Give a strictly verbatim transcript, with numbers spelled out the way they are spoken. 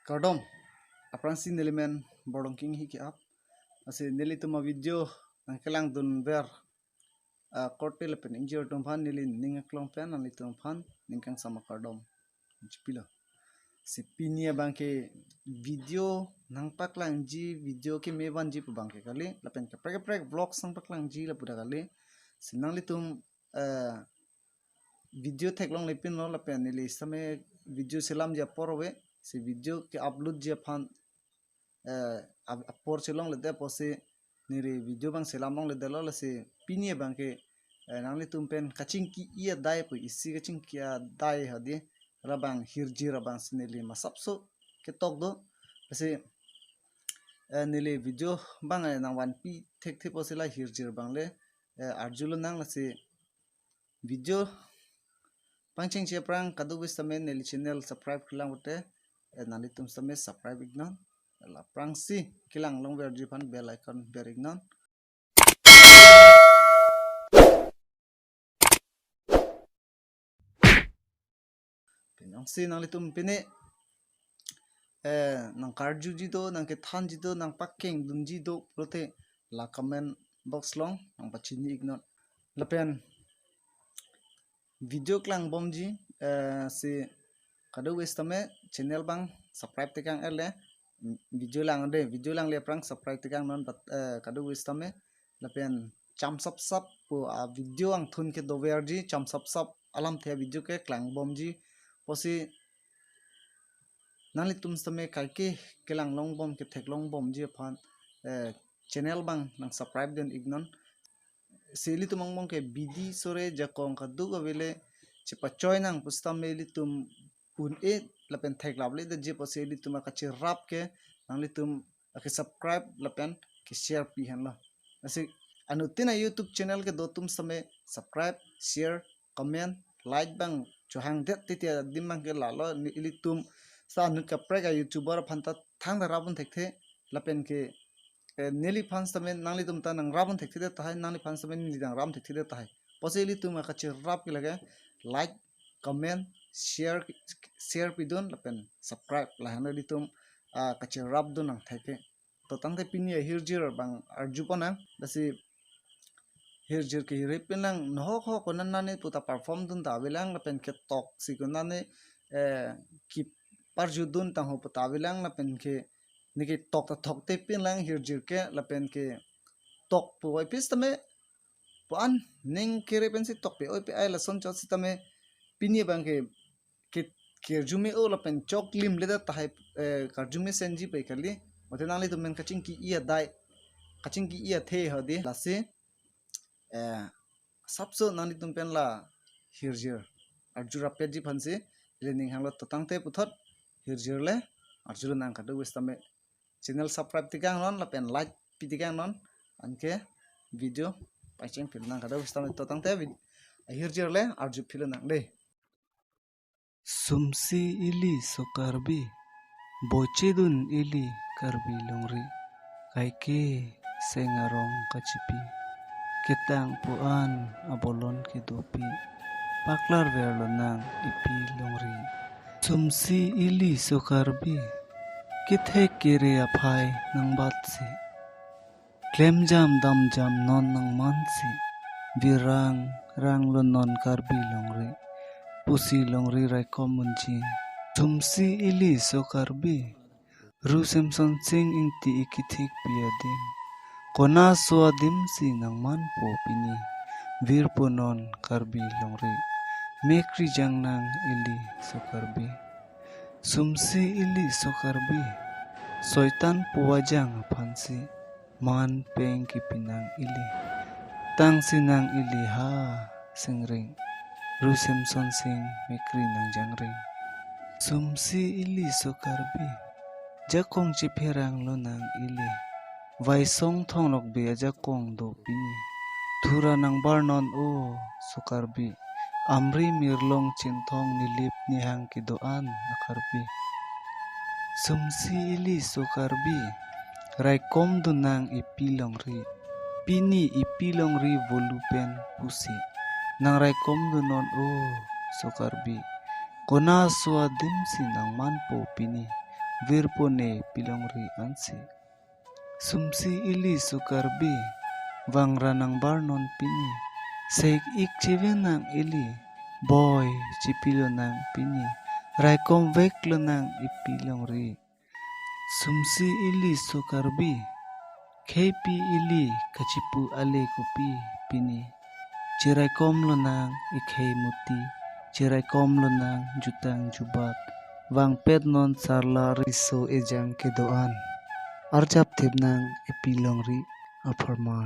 Kardom, aphrangsi neli men Borlongking Inghi ke-ap. Lasi nelitum avideo nangkelangdunver, ah, korte lapen ingjir atum aphan neli ning aklong pen nanglitum aphan ning kangsam akardom chipilo. Lasi pini abangke video nangpaklangji, video keme vanji pu abangke kali, lapen kaprek kaprek vlogs nangpaklangji lapu ta kali. Lasi nanglitum, eh, video theklonglepinlo lapen neli sitame video selamji apor ave. Lasi video ke-uploadji aphan, eh, ap-, apor chelongledet apotsi neli video abang selamlongledetlo. Lasi pini abangke, eh, nanglitum pen kachingki-i adai pu, isi kachingki adai hadi, labang hirjir abangsi neli masapso ketok do. Lasi, eh, neli video abang, eh, nangvanpi thekthe apotsi la hirjir abang le, eh, arjulonang. Lasi video pangchengji aphrang kadokave sitame neli channel subscribe kelang pute, eh, nanglitum sitame subscribe iknon. La aphrangsi kelanglongverji aphan bell icon ber iknon. Pinongsi nanglitum pine, eh, nangkarjuji do, nangkethanji do, nangpakengdunji do pulote la comment box along nangpachini iknon. Lapen video klangbomji, eh, si kadokave sitame channel abang subscribe tekang ele, video lang de, video langle aphrang subscribe tekangnon, but, eh, kadokave sitame lapen cham sapsap pu avideo angthun kedoverji, cham sapsap alamthe avideo ke klangbomji apotsi nanglitum sitame kaike kelanglongbom ketheklongbomji aphan, eh, channel abang nangsubscribe dun iknon. Lasi ilitum angbong ke bidi sore jakong kadokave le chepachoinang pusitame ilitum un-e lapen theklapledetji apotsi ilitum akacherap ke nanglitum akesubscribe lapen keshare pi henlo. Lasi anuttin a-YouTube channel kedo atum sitame subscribe, share, comment, like abang chohangdet titi adim abangke lalo, ni ilitum sa anut kaprek a-YouTuber aphan ta thangta rapdun thekthe lapen ke, eh, neliphan sitame nanglitum ta nangrapdun thekthedet tahai, nangliphan sitame neli nangrapdun thekthedet tahai. Apotsi ilitum akacherap ke lake like, comment, share, share pidun lapen subscribe lahenlo ilitum, ah, kacherapdun nangtheke. To tangte pini ahirjir abang arjuponang, lasi hirjir ke hiripinang nohok hok konat nani puta perform dun ta avelang lapen ketoksi konat nani, eh, keparjudun tangho puta avelang lapen ke neke tok ta thokte pinlang hirjir ke lapen ke tok pu oi pis tame pu an ning kere pensi tok pe oi pe ai lason chot sitame pini abangke ke, kerjume-o lapen choklimledet tahai, eh, karjumesenji pu kali. Mate nanglitum pen kachingki-i adai, kachingki-i athe hadi. Lasi, eh, sapso nanglitum pen la hirjir arjurapetji aphansi ili ning hanglo. To tangte puthot hirjir le arjulonang, kadokave sitame channel subscribe tekangnon lapen like pi tekangnon, anke video pacheng pilnang, kadokave sitame. To tangte vid-, ahirjir le arju pilnang de. Sumsi ili so Karbi, bochedun ili Karbi longri, kaike seng arong kachipi, ketang pu an abolon kedopi, paklarverlonang ipi longri. Sumsi ili so Karbi, kethek kere aphai nangbatsi, klemjam damjam non nangmansi, virang ranglo non Karbi longri, pusi longri raikom unji. Sumsi ili so Karbi, Ru Semson Sing Ingti ikithik pi adim, kona so adimsi nangmanpo pini, virpo non Karbi longri, mekri jangnang ili so Karbi. Sumsi ili so Karbi, soitan pu ajang aphansi, man peng kipinang ili. Tangsinang ili ha singring, Ru Semson Sing mekri nangjangring. Sumsi ili so Karbi, jakong chipherang lonang ili. Vaisong Thonglokbe ajakong do pini. Thura nangbarnon o so Karbi, Amri Mirlong Chinthong Nilip Nihang kedo-an a Karbi. Sumsi ili so Karbi, raikomdunnang ipi longri, pini ipi longri volu pen pusi, nangraikomdunnon o so Karbi, kona so adimsi nangmanpo pini, virpo ne pilongri ansi. Sumsi ili so Karbi, vangra nangbar non pini. Sek ik chive nang ili, boi chipilo nang pini. Raikom veklo nang ipilongri. Sumsi ili so Karbi, kheipi ili kachipu ale kopi pini. Chiraikom lonang ikhei muti, chiraikom lonang jutang jubak, vangpet non sarla riso ejang kedo-an. Arjap thip nang ipilongri apharman.